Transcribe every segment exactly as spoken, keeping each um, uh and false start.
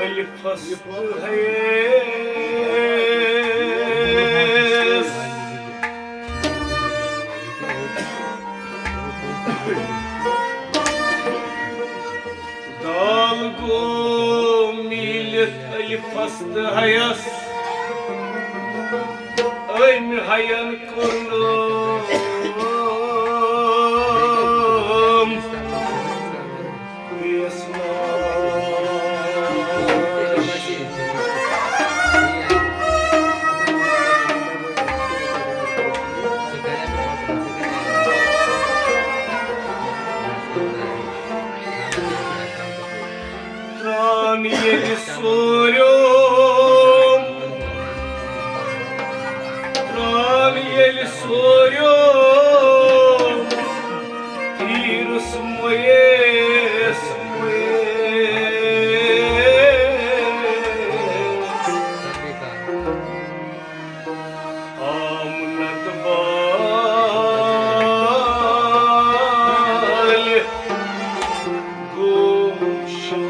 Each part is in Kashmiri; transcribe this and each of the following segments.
الفس حیث دال گومی فستہٕ ہیس أمۍ ہین کوٚرنم بیس ناش۔ ترٛان ییٚلہِ سوریوم، ترٛان ییٚلہِ سوریوم، تیٖرس مویس، مویس۔ آمنت والہِ گوشان۔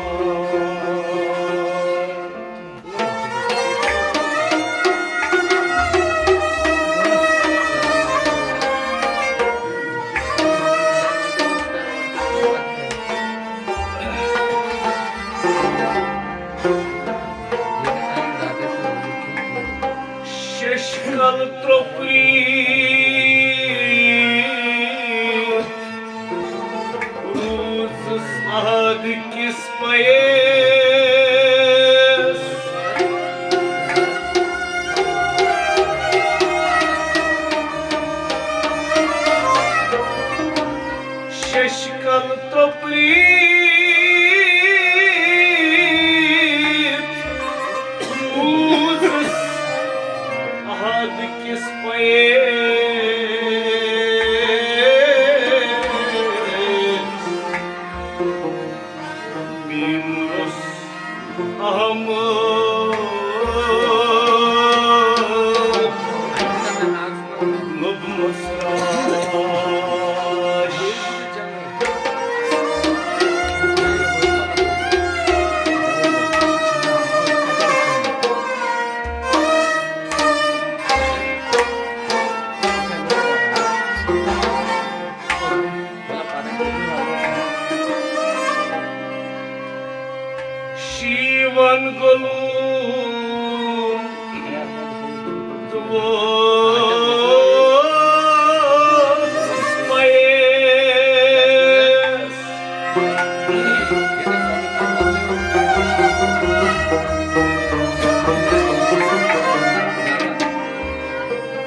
ششکل ترٛوپری روٗزس عہد کِس پَیَس۔ ششکل ترٛوپری روٗزس عہد کِس پَیَس۔ بیمرس احمد لوٚبمس راش۔ شیون گلوم تہٕ ووتُس پَیَس۔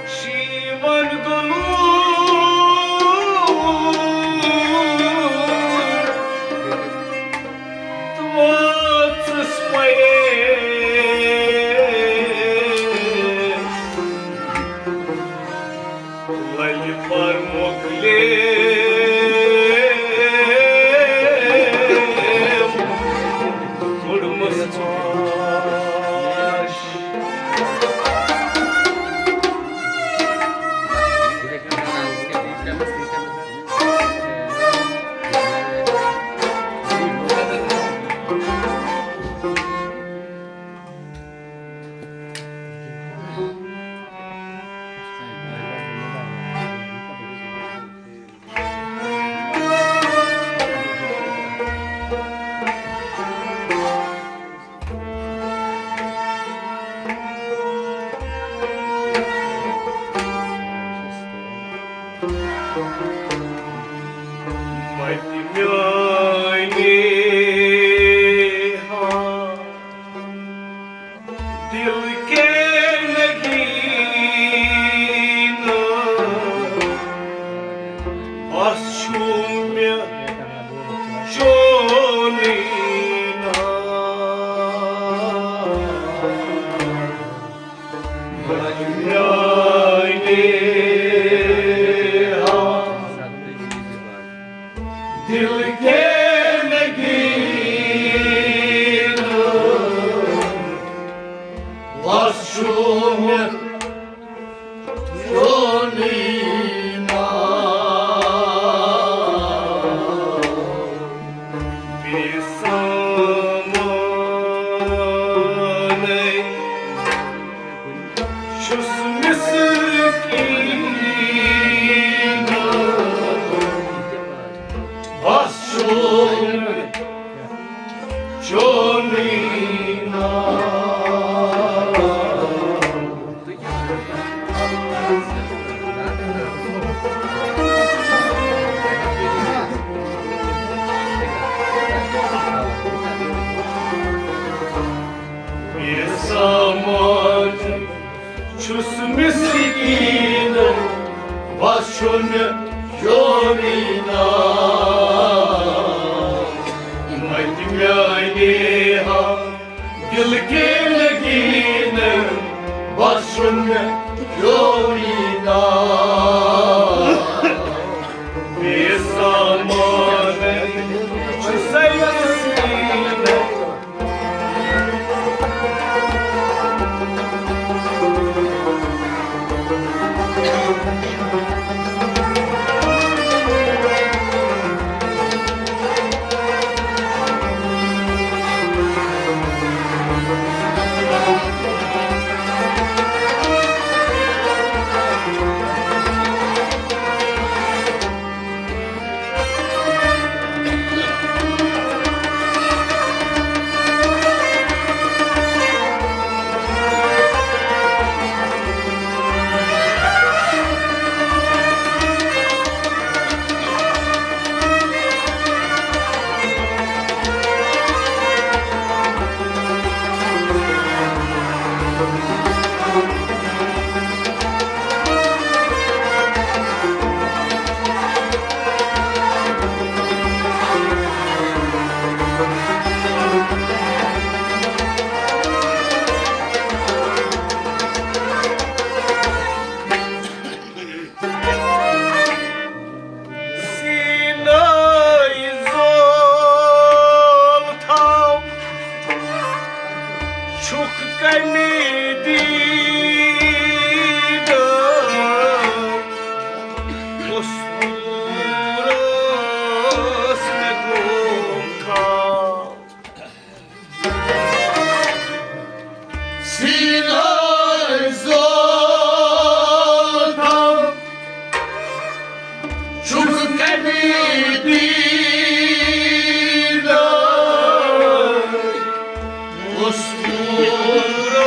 شیون گلوم تہٕ ووتُس پَیَس۔ لَلہِ پر مۄکلے کوٚڑمَس پاش۔ مَتہِ میٛانہِ ہا دِل کے نگیٖنہٕ، بس چھُ مےٚ چونٕے ناو۔ میٛانہِ ہا دِل کے نگیٖنہٕ، بس چھُ مےٚ چونٕے ناو۔ بے سامانَے چھُس مسکیٖن، بس چھُ مےٚ چونٕے ناو۔ سامان چھُس مسکین، بس چھُنہٕ کھیوٚنٕے نان۔ متہِ میانے ہا دل کے لگین، بس چھُنہٕ کھیوٚنٕے نان۔ بے سامان چھُسے مسکین۔ سینَے زول تھاو، چھُکھ کَمہِ دیٖدٕ کُس پوٗرَس مےٚ گوٚو خاب۔ سینَے زول تھاو، چھُکھ کَمہِ دیٖدٕ کُس پوٗرَس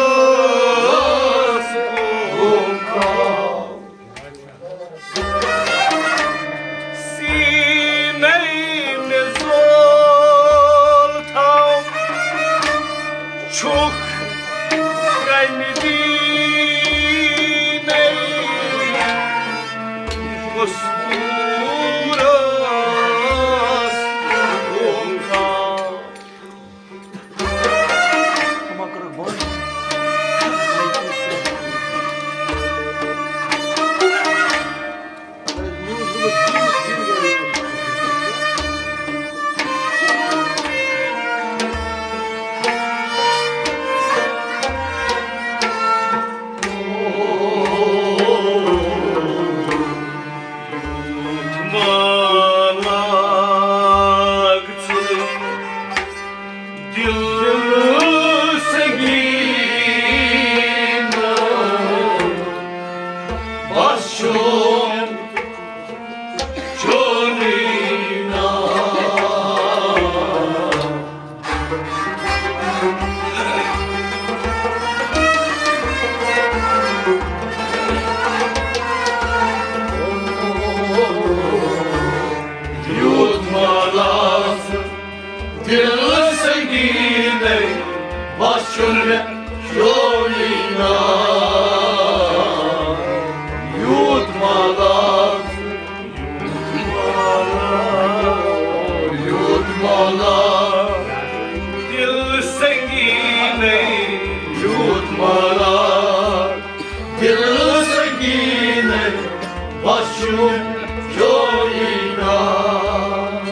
گوٚو خاب۔ سینَے مےٚ زول تھاو، چھُکھ کَمہِ دیٖدٕ کُس پوٗرَس گوٚو خاب۔ دل سنگین، بس چون، چونی نام۔ یوٗت مالہ دل سنگینے، بس چھُنہٕ مےٚ کھیوٚنٕے نان۔ یوٗت مالہ، یوٗت مالہ دل سنگینے، یوٗت مالہ دل سنگینے، بس چھُنہٕ مےٚ کھیوٚنٕے نان۔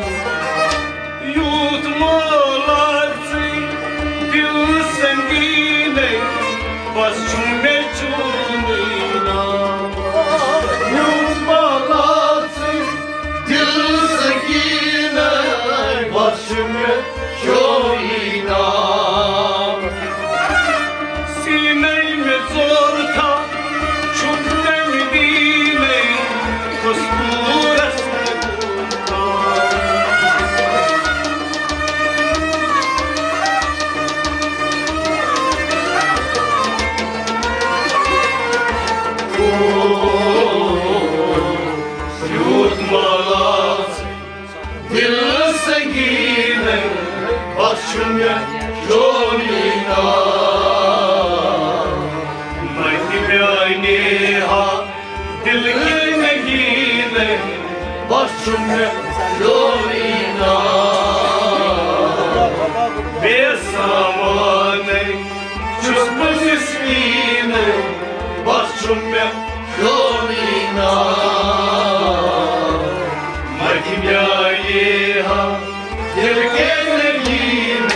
یوٗت مالہ ژٕے دل سنگینے، بس چھُنہٕ مےٚ کھیوٚنٕے نان۔ یوٗت مالہ ژٕے دل سنگینے، بس چھُنہٕ مےٚ کھیوٚنٕے نان۔ سینے مےٚ ژول تھاو، چھُکھ تَمہِ دیٖنے، کُس پوٗرس یوٗت مالہ دل سنگینے، بس چھُنہٕ مےٚ کھیوٚنٕے نان۔ چھُ مےٚ لورینا، بے سامانَے چھُس بہٕ مِسکیٖنَے، بس چھُ مےٚ لورینا۔ مَتہِ بیایے ہا دِل کے نگیٖن۔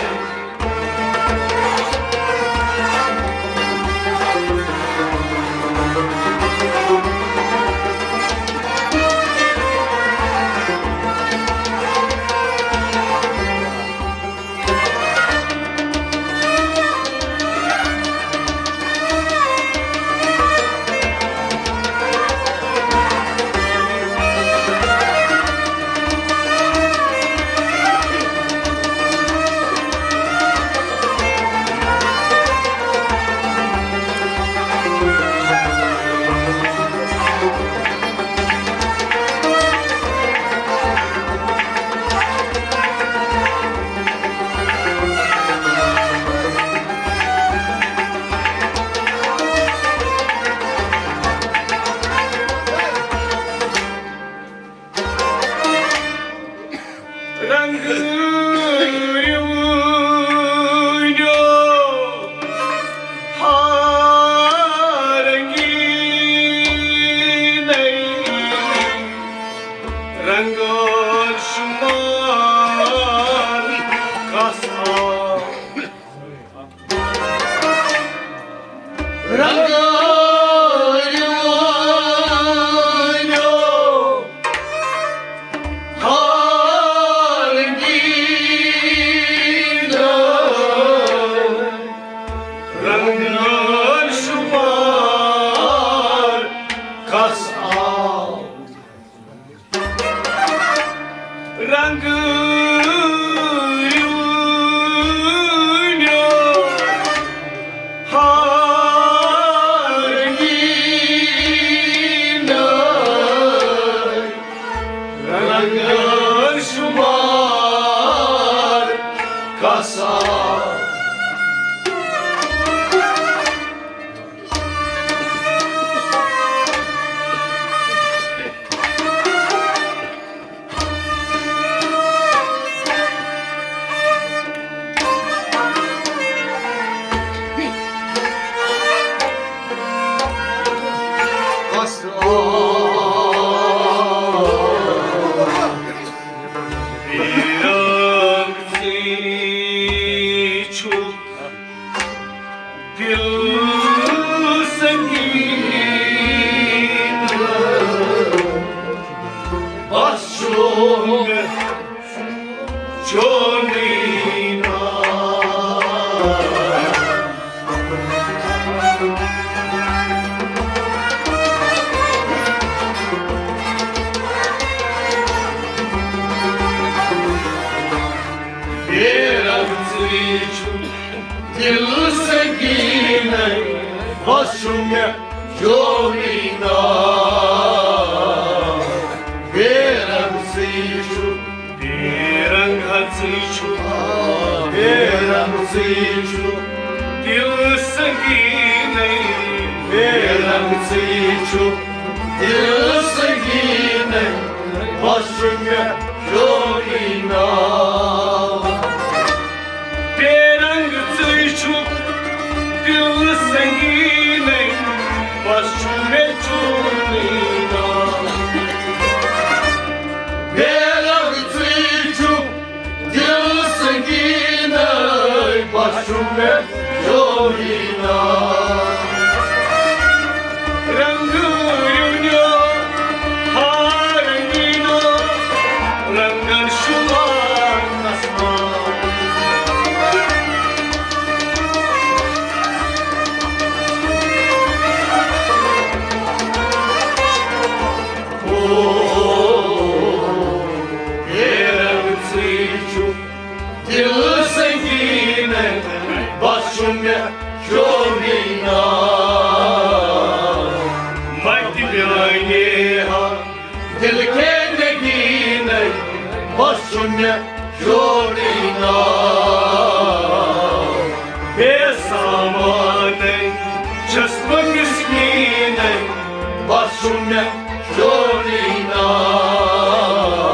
رنگ رنگینَے رنگار شمار کس آو۔ رنگو رنگار شمار کس آو۔ رنگ رنگ شمار کسا۔ دل سنگین، بس چھُ مےٚ چونٕے ناو۔ بے رنگژٕے چھُ دل سنگینٕے، بس چھُ مےٚ چونٕے ناو۔ بے رنگژٕے چھُ، بے رنگژٕے چھُ، بے رنگژٕے چھُ دل سنگینٕے، بے رنگژٕے چھُ دل سنگینٕے، بس چھُ مےٚ چونٕے ناو۔ بے رنگژٕے چھُ دل سنگینٕے، بس چھُ مےٚ چونٕے ناو۔ بے رنگژٕے چھُ دل سنگینٕے، بس چھُ مےٚ چونٕے ناو۔ رنگ یونیو ہا رنگینو، رنگن شمار آسمان۔ او، بے رنگژٕے چھُ دل سنگینٕے، بس چھُ مےٚ چونٕے ناو۔ مَتہِ بیایے ہا دل کے نگینٕے، بس چھُ مےٚ چونٕے ناو۔ بے سامانٕے چھُس بہٕ مسکینٕے، بس چھُ مےٚ چونٕے ناو۔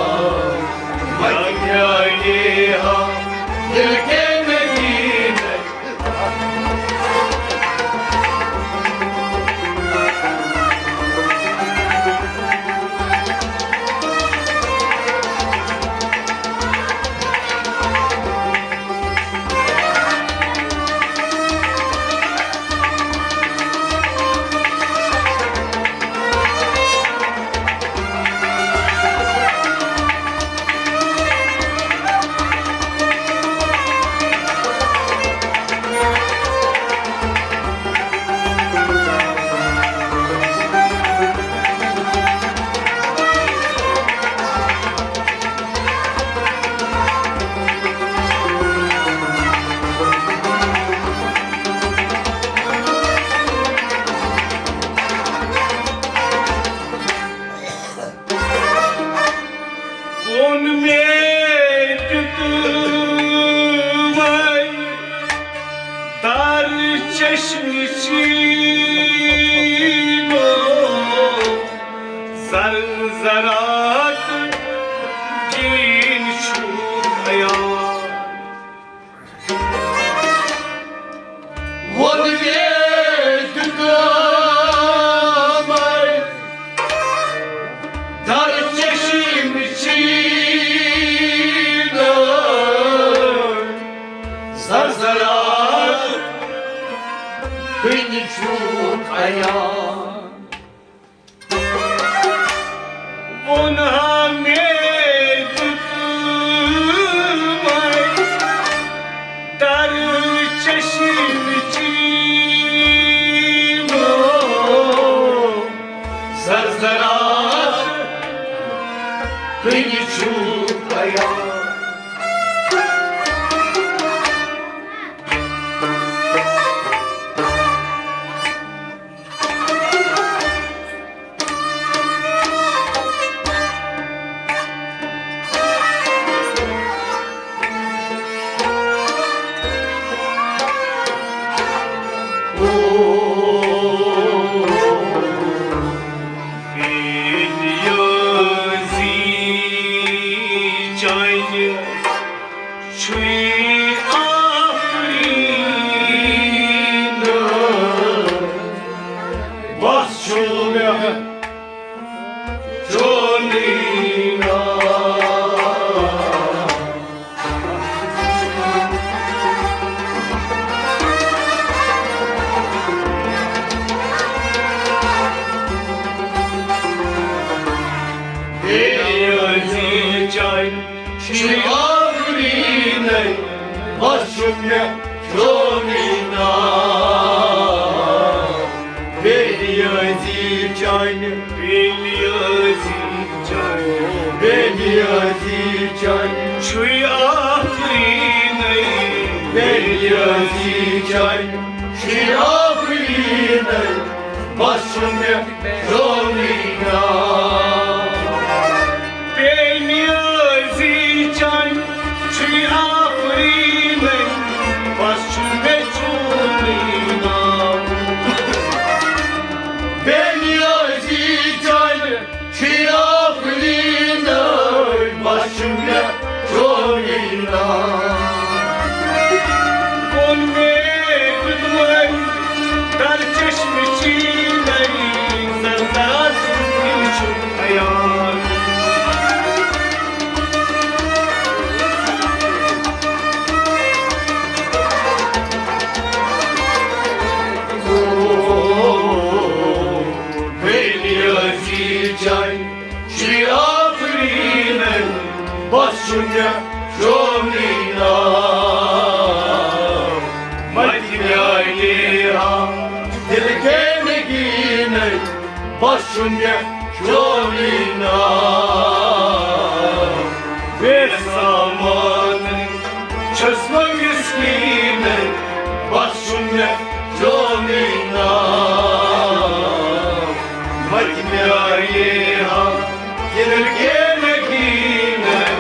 چشم چینو زر زرات دین چھو خیال۔ ووٚن مےٚ دُکامَے در چشم چینو زر زرات کُنہِ چھُکھ عیان۔ ووٚنہا مےٚ دیُتمَے در چشم چینو زر زرات کُنہِ چھُکھ عیان۔ چانہِ چھُے آفریٖن، بس چھُ مےٚ چونٕے ناو۔ ہے عزیز چانہِ چھُے آفریٖنَے، بس چھُ مےٚ چونٕے ناو۔ بیٚنہِ عزیز چانہِ، بیٚنہِ عزیز چانہِ، بیٚنہِ عزیز چانہِ چھُے آفریٖنَے، بیٚنہِ عزیز چانہِ چھُے آفریٖنَے، بس چھُ مےٚ چونٕے ناو۔ بیٚنہِ عزیز چانہِ چھُے آفریٖنَے، بس چھُ مےٚ چونٕے ناو۔ بیٚنہِ عزیز چانہِ چھُے آفریٖنَے، بس چھُ مےٚ چونٕے ناو۔ ووٚن مےٚ دیُتمَے در چشم چینَے، زرداد چھُ عیان۔ بیٚنہِ عزیز چانہِ چھُے آفریٖنَے، بس چھُ مےٚ چونٕے ناو۔ مَتہِ میٛانہِ ہا دِل کے نگیٖنَے، بس چھُ مےٚ چونٕے ناو۔ بے سامان چھَس بہٕ مِسکیٖنَے، بس چھُ مےٚ چونٕے ناو۔ مَتہِ میٛانہِ ہا دِل کے نگیٖنَے۔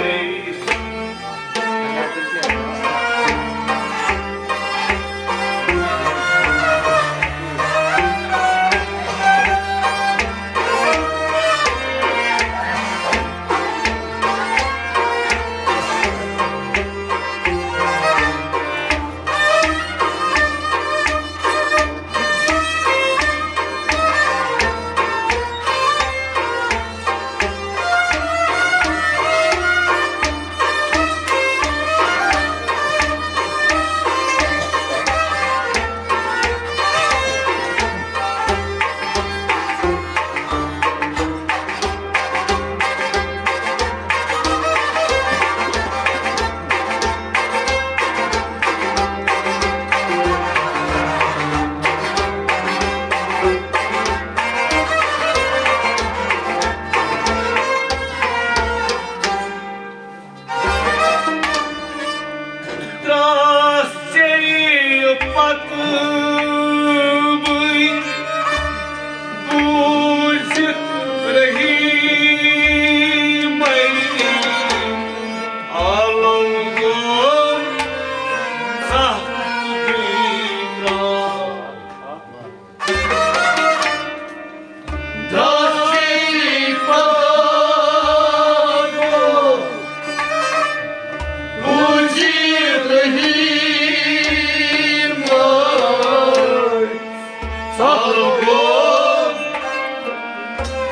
سخ گوٚو،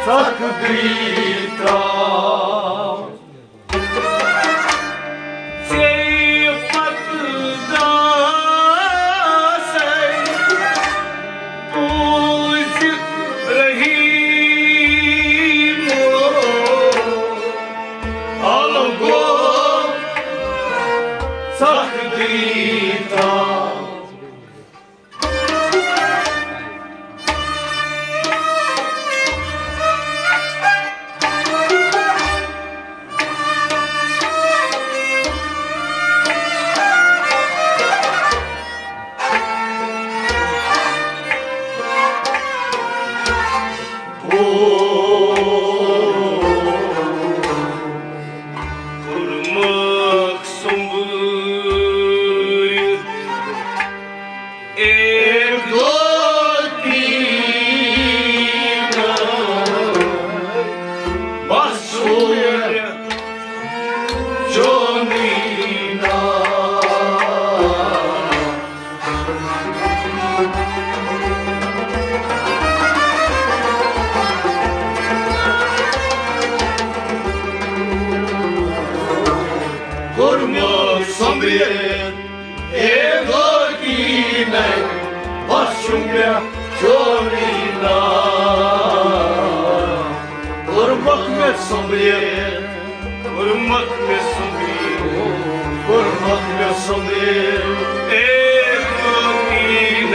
سخ گٔیی ترٛاو۔ ژےٚ پتہٕ داسے پوٗزِتھ رحیٖمو۔ الگو سختی تھا۔ کوٚرمَکھ سۄمبرٲوِتھ ایک دو تین، بس چھُ مےٚ چونٕے ناو۔ کوٚرمَکھ سۄمبرٲوِتھ ایک دو تین، بس چھُ مےٚ چونٕے ناو۔ کوٚرمَکھ مےٚ سۄمبرٲوِتھ، کوٚرمَکھ مےٚ سۄمبرٲوِتھ، کوٚرمَکھ مےٚ سۄمبرٲوِتھ۔ ایک دو تین،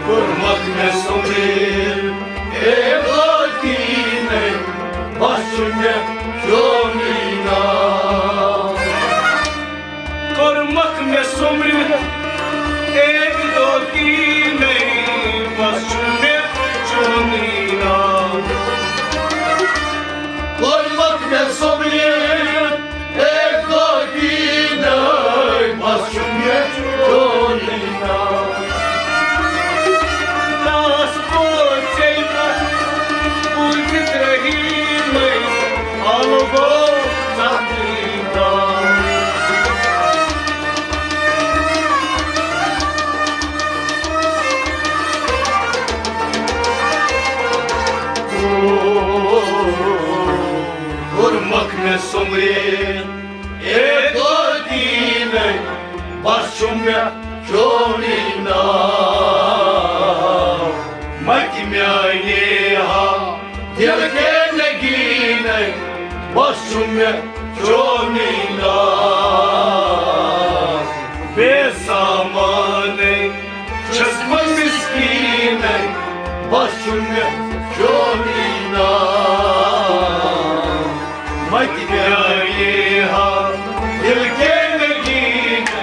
کوٚرمَکھ مےٚ سۄمبرٲوِتھ۔ ایک دو تین، بس چھُ مےٚ چونٕے ناو۔ کوٚرمَکھ مےٚ سۄمبرٲوِتھ ایک دو تین، بس چھُ مےٚ چونٕے ناو۔ کوٚرمَکھ مےٚ سۄمبرٲوِتھ ایک دو تین، بس چھُ مےٚ چونٕے ناو۔ داس گوٚو ژےٚ پتہٕ بوٗزِتھ رحیٖمٕے، الگو سختی تھا۔ کوٚرمَکھ مےٚ سۄمبرٲوِتھ ایک دو تین، بس چھُ مےٚ چونٕے ناو۔ مَتہِ میٛانہِ ہا دِل کے نگیٖنَے، بس چھُ مےٚ چونٕے ناو۔ بے سامانٕے چھَس بہٕ مِسکیٖنَے، بس چھُ مےٚ چونٕے ناو۔ مَتہِ میٛانہِ ہا دِل کے نگیٖنَے۔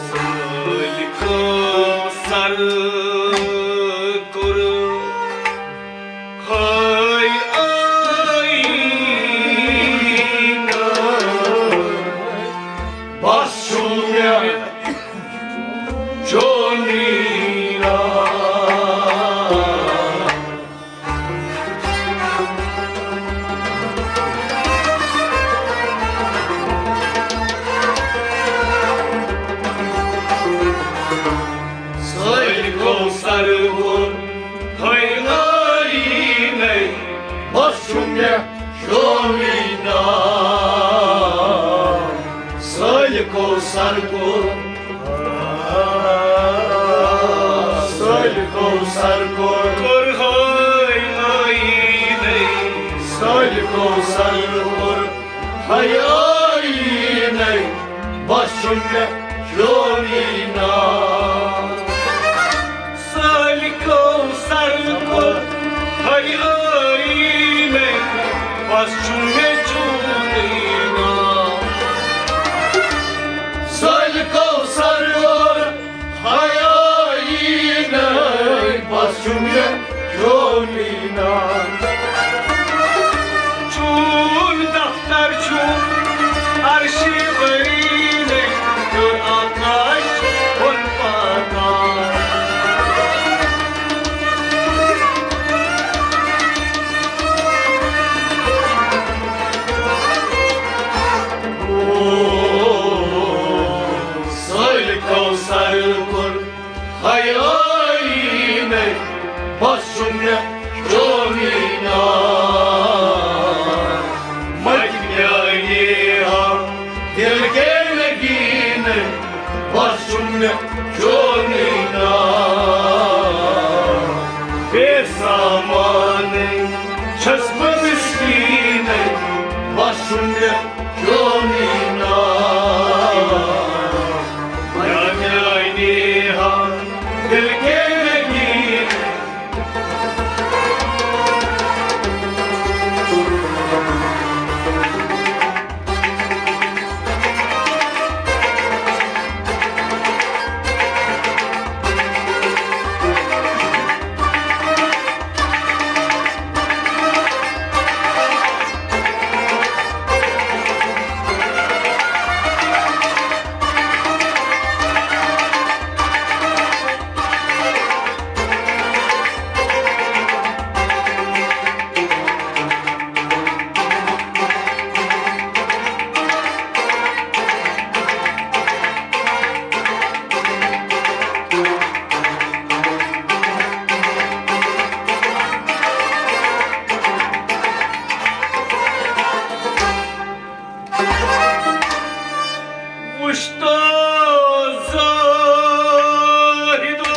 سٲلۍ کوثر کوٚر ہاے آیینہٕ، بس چھُ مےٚ چونٕے ناو۔ سٲلۍ کوثر کوٚر ہاے آیینَے، بس چھُ مےٚ چونٕے ناو۔ سٲلۍ کوثر کوٚر، سٲلۍ کوثر کوٚر، کوٚر ہاے آیینَے۔ سٲلۍ کوثر کوٚر ہاے آیینَے، بس چھُ مےٚ چونٕے ناو۔ سٲلۍ کوثر کوٚر ہاے آیینَے، بس چھُ مےٚ چونٕے ناو۔ سٲلۍ کوثر کوٚر ہاے آیینَے، بس چھُ مےٚ چونٕے ناو۔ چون دفتر چھُ عرشِ بریٖنَے تہٕ آکاش بۄن پاتان۔ سٲلۍ کوثر کوٚر ہاے آیینَے، بس چھُ مےٚ چونٕے ناو۔ مَتہِ میٛانہِ ہا دِل کے نگیٖنَے، بس چھُ مےٚ چونٕے ناو۔ بے سامانٕے چھَس بہٕ مِسکیٖنَے، بس چھُ مےٚ چونٕے ناو۔ یا میٛانہِ ہا دِل کے نگیٖن۔ وُچھ تو زاہدو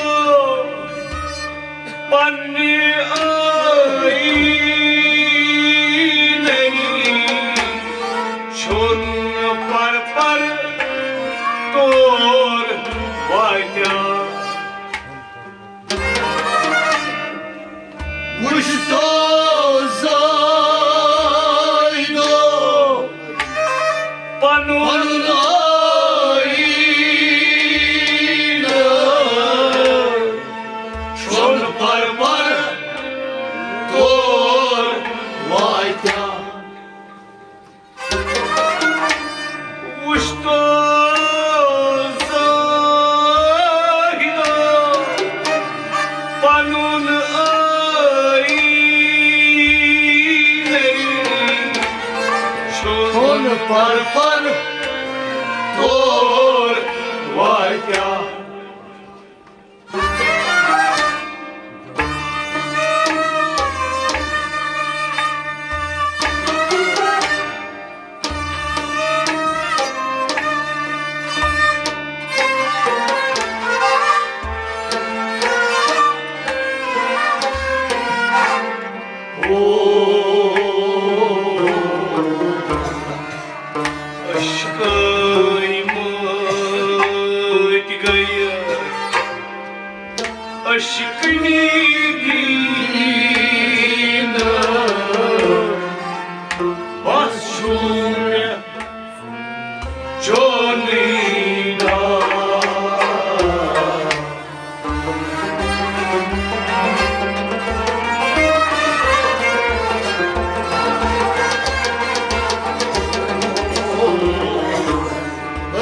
پننہِ آیینہٕ، چھُن پر پر تور واتیٛا۔ وُچھ تو زاہدو پنُن آیینہٕ، چھُن پر پر تور واتیٛا۔ وُچھ تو زاہدو پنُن آیینہٕ، چھُن پر پر تور واتیٛا۔ عشقٲے مٲتۍ گٔیہِ عشقٕنی دیٖنہٕ۔ بس چھُ مےٚ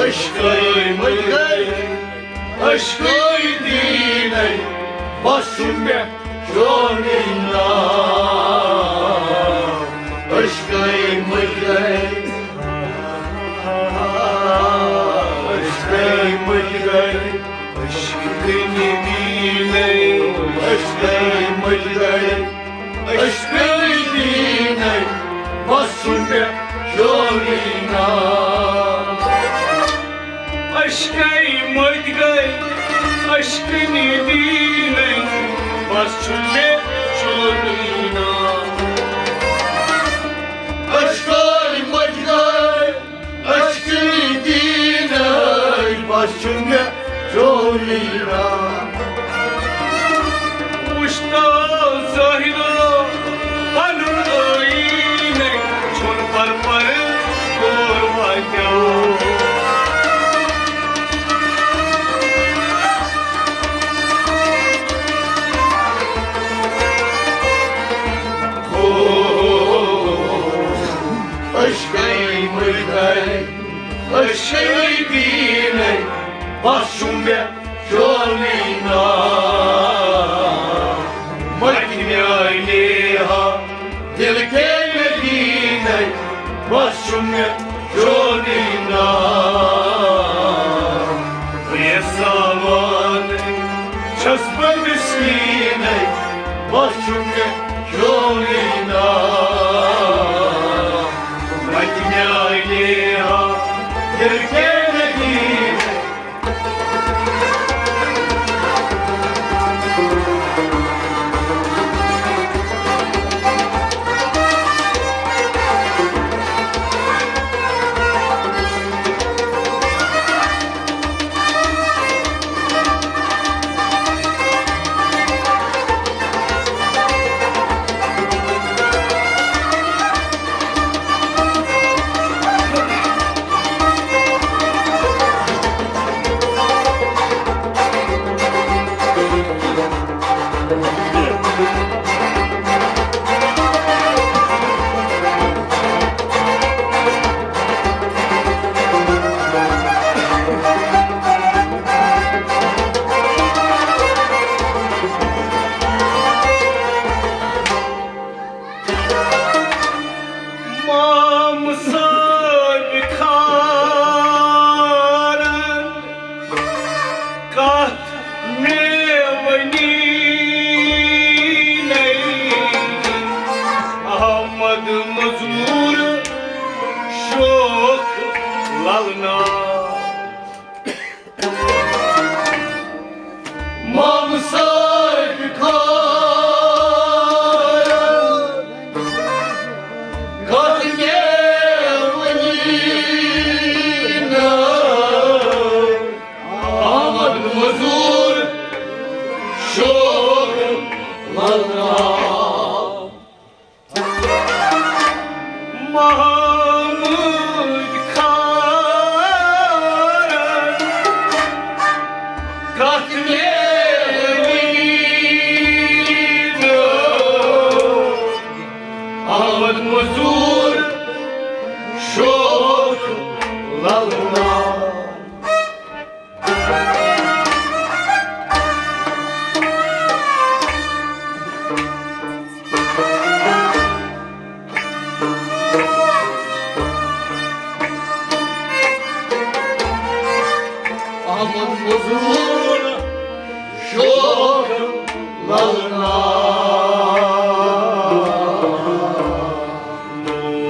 عشقٕے مٔلۍ گٔے، عشقٕے دیٖنَے، بس چھُ مےٚ چونُے ناو۔ عشقٕے مٔلۍ گٔے، عشقٕے مٔلۍ گٔے، عشقٕے دیٖنَے، عشقٕے مٔلۍ گٔے۔ عشقٕے دیٖنَے، بس چھُ مےٚ چونُے ناو۔ عشقٕے مٔلۍ گٔے، عشقٕے دیٖنَے، بس چھُ مےٚ چونُے ناو۔ عشقٕے مٔلۍ گٔے، عشقٕے دیٖنَے، بس چھُ مےٚ چونُے ناو۔ وُچھتو زٲہدو پنُن ٲیٖنَے، چھُن پر پر کوٚر وۄنۍ کیٛاہ۔ ہو، عشقٕے مٔلۍ گٔے، عشقٕے دیٖنَے، بس چھُ مےٚ چونُے ناو۔ مَتہِ میٛانہِ ہا دِل کے مےٚ دیٖنَے، بس چھُ مےٚ چونُے ناو۔ بے سامان چھَس بہٕ مِسکیٖنَے، بس چھُ مےٚ چونُے ناو۔ مَتہِ میٛانہِ ہا دِل کے مےٚ دیٖنَے۔ مام صٲبۍ خارن کتھ مےٚ ؤنی نَے، احمد مزور شوخ للنا۔ مام صٲبۍ خارن کتھ مےٚ ؤنی نَے، احمد مزور شوخ للنا۔ محمود خارن کتھ مےٚ ؤنی نَے، احمد مزور شوخ للنا۔ احمد مزور شوخ للنا۔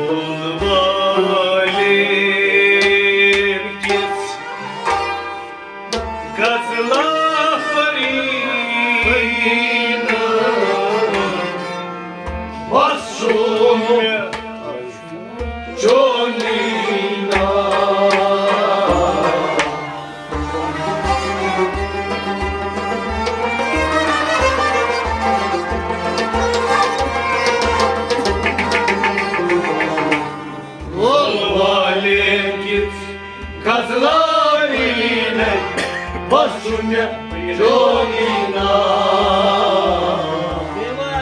لول والٮ۪ن کِژھ غزلہ پٔری نہٕ، بس چھُ مےٚ چونُے ناو۔ لول والٮ۪ن کِژھ غزلہ پٔری نہٕ، بس چھُ مےٚ چونُے ناو۔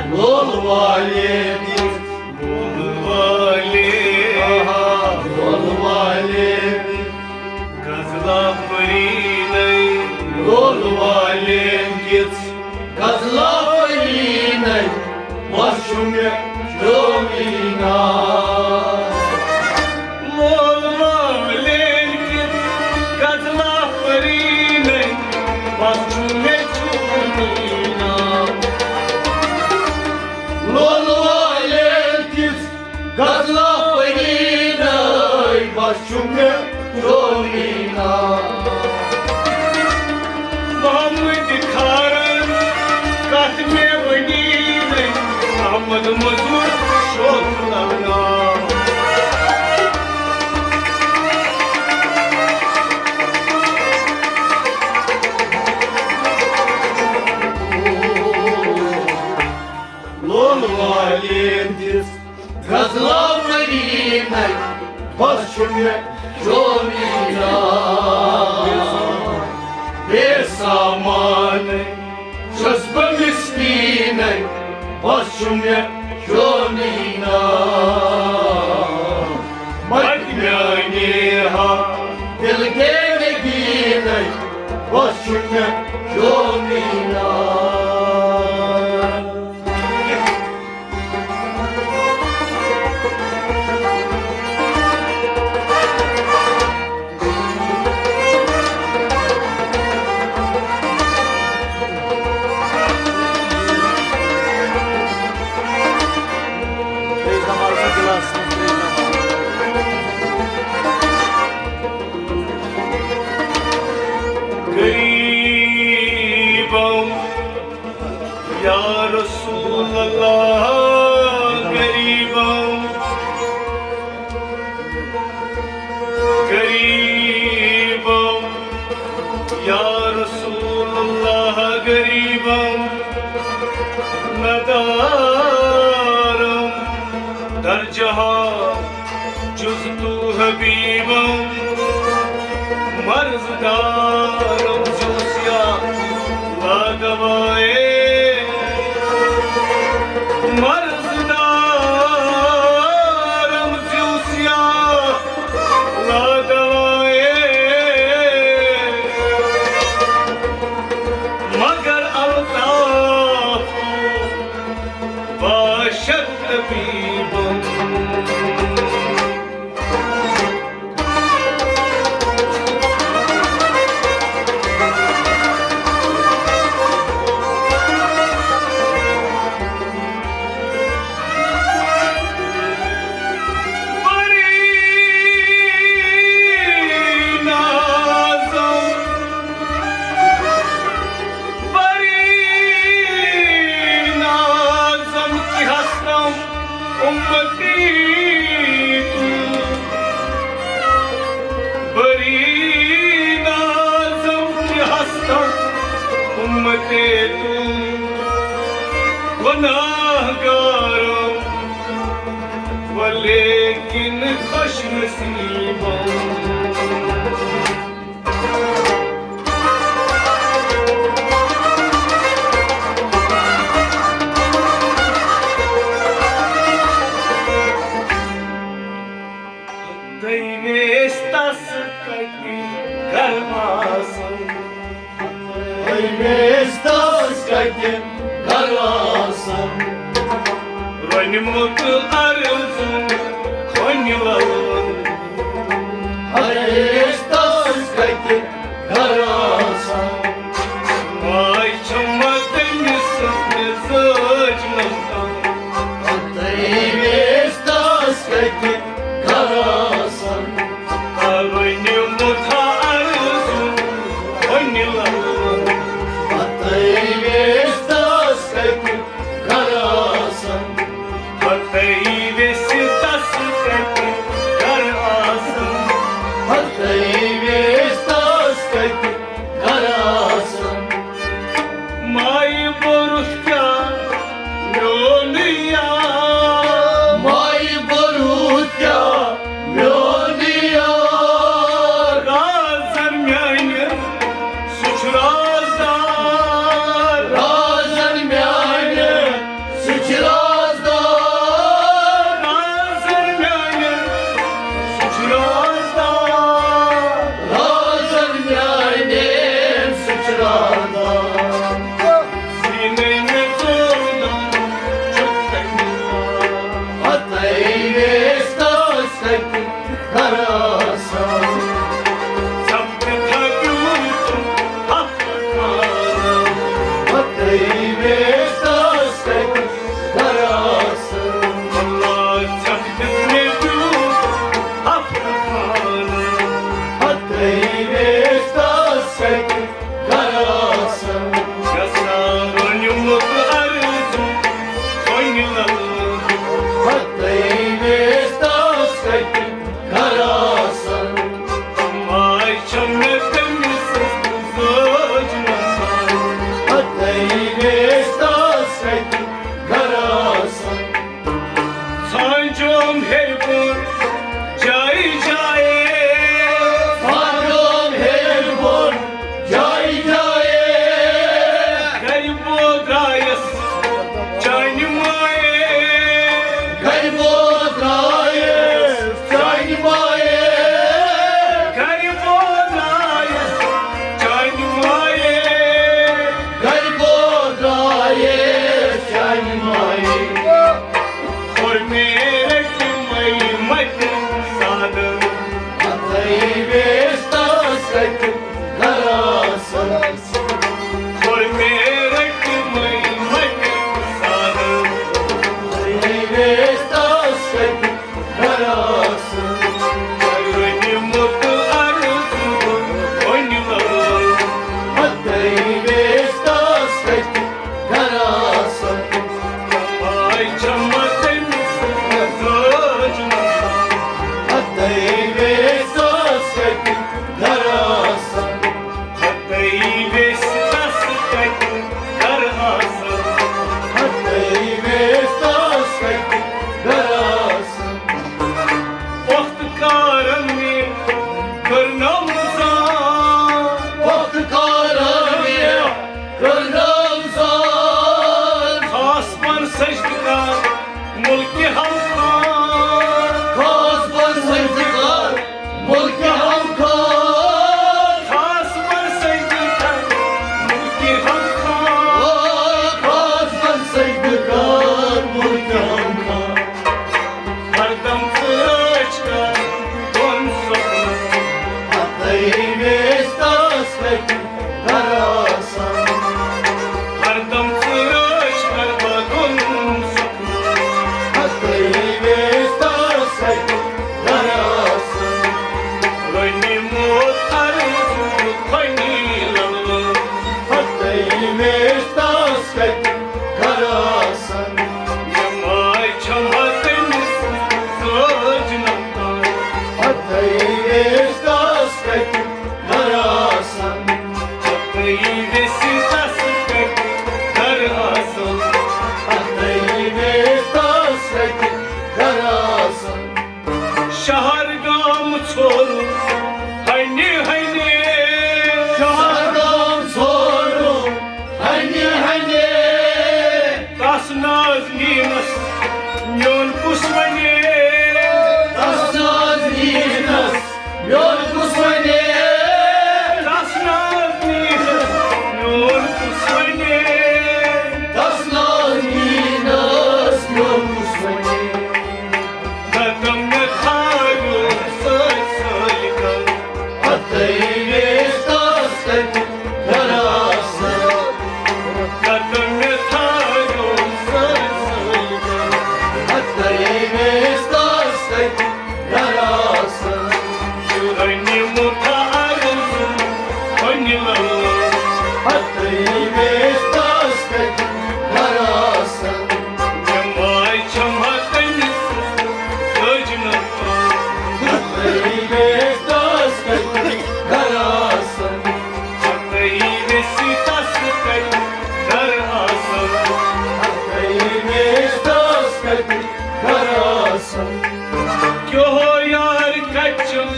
لول والٮ۪ن کِژھ، لول والٮ۪ن، آہا، لول والٮ۪ن کِژھ چھُ مےٚ چون ناو۔ لولہٕ والٮ۪ن تِژھ غزلہ پٔری نَے، بس چھُ مےٚ چونُے ناو۔ محمد کھارن کتھ مےٚ ؤنی نَے، احمد مزور شوق لگاو۔ لول والٮ۪ن دِژ غزلہ پٔری نَے، بس چھُ مےٚ چونُے ناو۔ بے سامانَے چھُس بہٕ مسکیٖنَے، بس چھُ مےٚ چونُے ناو۔ مگر میٛانہِ ہا دِل کے نگیٖنَے، بس چھُ مےٚ چونُے ناو۔ غریبم یا رسول اللہ، غریبم، غریبم، یا رسول اللہ، غریبم، ندارم در جہاں جز تو حبیبم، مرض دارم زیوسیا لا دوائے، مرض دارم زیوسیا لا دوائے، مگر الطاف باشد طبیبم۔ بری نازم، بری نازم کہ ہستم امتی تو، بری نازم کہ ہستم امتی تو، گناہ گارم ولیکن خوش نصیبم۔ تٔمۍ ٲسۍ تس کتہِ گرٕ آسان۔ تٔمۍ ٲسۍ تس کتہِ گرٕ آسان۔ رۄنمُت ارزُن کھۄنہِ للن۔ ہاے ٲسۍ تس کتہِ گرٕ آسان۔ ماے چھمہ تٔمۍ سٕنٛز مزاج نمتان۔ تٔمۍ ٲسۍ تس کتہِ گرٕ آسان۔ رۄنمُت ارزُن کھۄنہِ للن۔ تٔمۍ ٲسۍ تس کتہِ گرٕ آسان۔ پتہٕ ویسہِ تس کتہِ گرٕ آسان۔ پتہٕ ویسہِ تس کتہِ گرٕ آسان۔ مایہِ بوٚرُتھ کیٛاہ میون یار۔ مایہِ بوٚرُتھ کیٛاہ میون یار۔ رازن میانہِ سُہ چھُ رازدار۔ رازن میانہِ سُہ چھُ رازدار۔ رازن میانہِ سُہ چھُ رازدار۔ رمضان، وقت کارا مےٚ کٔر رمضان۔ خاص پن سجدٕ کر ملکِ ہم خان۔ خاص پن سجدٕ کر ملکِ ہم خان۔ خاص پن سجدٕ کر ملکِ ہم خان۔ خاص پن سجدٕ کر ملکِ ہم خان۔ ہردم ژٕ رٲچھ کر دۄن سپنن۔ ہتٲیی ویستس کتہِ گرٕ آسان۔ ہردم ژٕ رٲچھ کر دۄن سپنن۔ ہتٲیی ویستس کتہِ گرٕ آسان۔ رٔنِمُت عرض خۄنی للہٕ۔ ہتٲیی ویستس کتہِ گرٕ آسان۔ مےٚ ماے چھَم تٔمِس سۭتۍ نفتان۔ ہتٲیی ویستس کتہِ گرٕ آسان۔ ہتٲیی ویستس کتہِ گرٕ آسان۔ ہتٲیی ویستس کتہِ گرٕ آسان۔ شہر گام ژھورُم ہنہِ ہنہِ۔ شہر گام ژھورُم ہنہِ ہنہِ۔ تس نازنینس میون کُس ونے؟ تس نازنینس میون کُس ونے؟ تس نازنینس میون کُس ونے؟ تس نازنینس میون کُس ونے؟ قدم مےٚ تھاویو سۭتۍ سۭتۍ کر۔ ہتٲیی ویستس کتہِ گرٕ آسان۔ قدم مےٚ تھاویو سۭتۍ سۭتۍ کر۔ ہتٲیی ویستس کتہِ گرٕ آسان۔ رٔنِمُت عرض خۄنہِ للہٕ۔ ہتٲیی ویستس کتہِ گرٕ آسان۔ مےٚ ماے چھَم تٔمِس سۭتۍ سجنس۔ ہتٲیی ویستس کتہِ گرٕ آسان۔ ہتٲیی ویستس کتہِ گرٕ آسان۔ ہتٲیی ویستس کتہِ گرٕ آسان۔ کیو یار کچن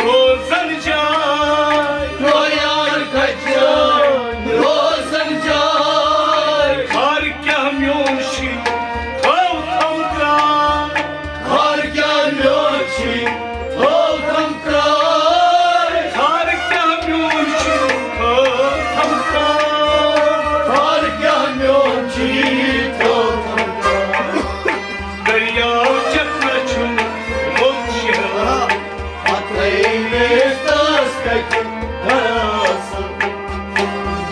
روزن جاے۔ کیو یار کچن روزن جاے۔ ہر کیٛاہ میون شی تھو تھم ترٛاے۔ ہر کیٛاہ میون شی تھو تھم ترٛاے۔ ہر کیٛاہ میون شی تھو تھم ترٛاے۔ ہر کیٛاہ میون شی تھو تھم ترٛاے۔ دریاو چکھ نہ چھُنہٕ موٚت شہلان۔ ہتٲیی ویستس کتہِ گرٕ آسان۔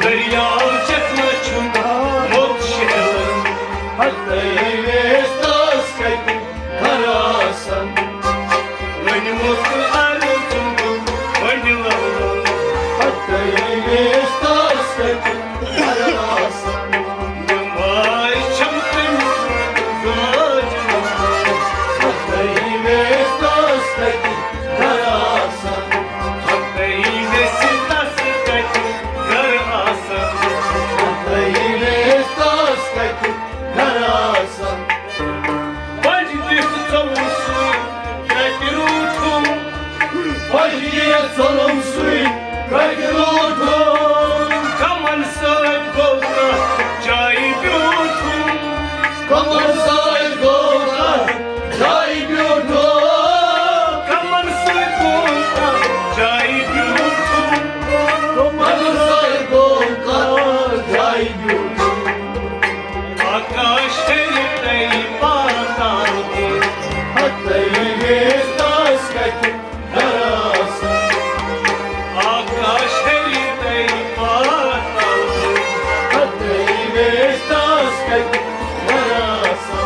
دریاو چکھ نہ چھُنہٕ موٚت شہلان۔ ہتٲیی ویستس کتہِ گرٕ آسان۔ وۄنۍ موٚت عرض وۄنۍ للہٕ۔ ہتٲیی ویستس کتہِ گرٕ آسان۔ مےٚ ماے چھَم تٔمِس سۭتۍ زٲج نفتان۔ ہتٲیی ویستس کتہِ گرٕ آسان۔ ہتٲیی ویستس کتہِ گرٕ آسان۔ ہتٲیی ویستس کتہِ گرٕ آسان۔ پنجہِ دِتھ ژوٚلُم سُے کتہِ روٗٹھُم۔ پنجہِ دِتھ ژوٚلُم سُے کتہِ روٗٹھُم۔ کمن سۭتۍ گوٚو تتھ جایہِ بیوٗٹھُم۔ کمن سۭتۍ گوٚو تتھ جایہِ بیوٗٹھُم۔ کمن سۭتۍ گوٚو تتھ جایہِ بیوٗٹھُم۔ کمن سۭتۍ گوٚو تتھ جایہِ بیوٗٹھُم۔ آکاش ہیٚرِ تہٕ پاتال بۄن۔ ہتٲیی ویستس کتہِ گرٕ آسان۔ آکاش ہیٚرِ تہٕ پاتال بۄن۔ ہتٲیی ویستس کتہِ گرٕ آسان۔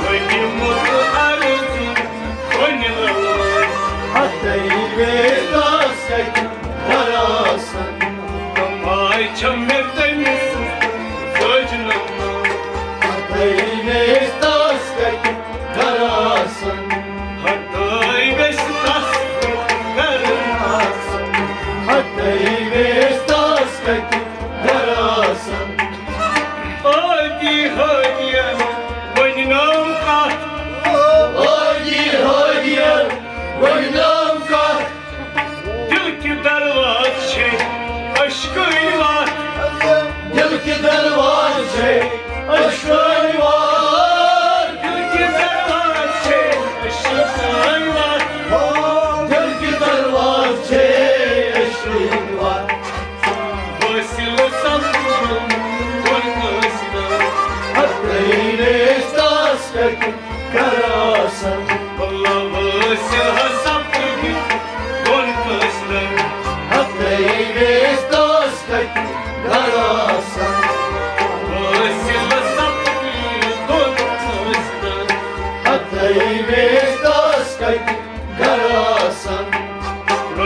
ؤنِمُت عرض خۄنہِ للہٕ۔ ہتٲیی ویستس کتہِ گرٕ آسان۔ تہٕ ماے چھَم مےٚ تٔمِس سۭتۍ زٲج نفتان۔ ہتٲیی ویستس کتہِ گرٕ آسان۔ ہتٲیی ویستس کتہِ گرٕ آسان۔ ہتٲیی ویستس کتہِ گرٕ آسان۔ عٲدی ہٲدِین ؤنۍ نٲم کتھ۔ عٲدی ہٲدِین ؤنۍ نٲم کتھ۔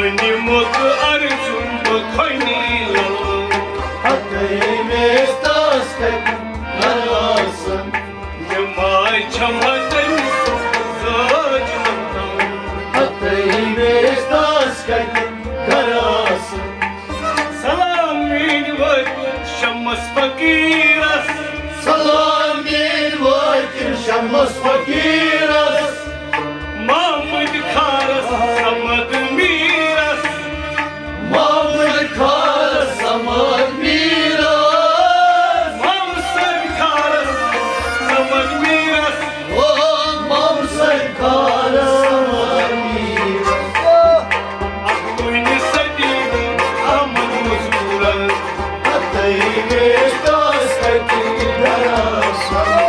نِمُت ارجُن بہٕ کھۄنی لل۔ ہتٲوِس تس کتہِ گراسن۔ مےٚ ماے چھم ہتٲوِس زٲج مقام۔ ہتٲوِس تس کتہِ گراسن۔ سلام میٲنۍ وٲتِن شمس فقیرس۔ سلام میٲنۍ وٲتِن شمس فقیرس۔ محمد خارس صمد میرس۔ محمد خارس صمد میرس۔ محمد خارس صمد میرس۔ او محمد خارس صمد میرس۔ اکوُہمہِ صدی ہُنٛد احمد مزدورن۔ ہتٲوِس تس کتہِ گراسن۔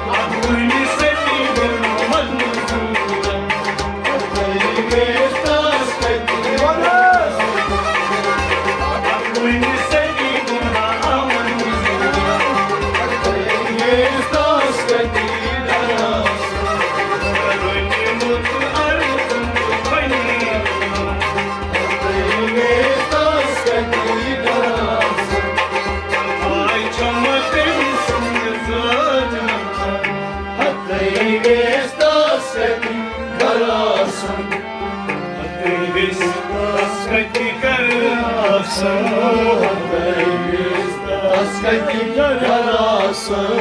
اکوُہمہِ صدی ہُنٛد احمد مزدورن۔ ہتٲوِس تس کتہِ گراسن۔ ہتٲوِس تس کتہِ گراسن۔ ہتٲوِس تس کتہِ گراسن۔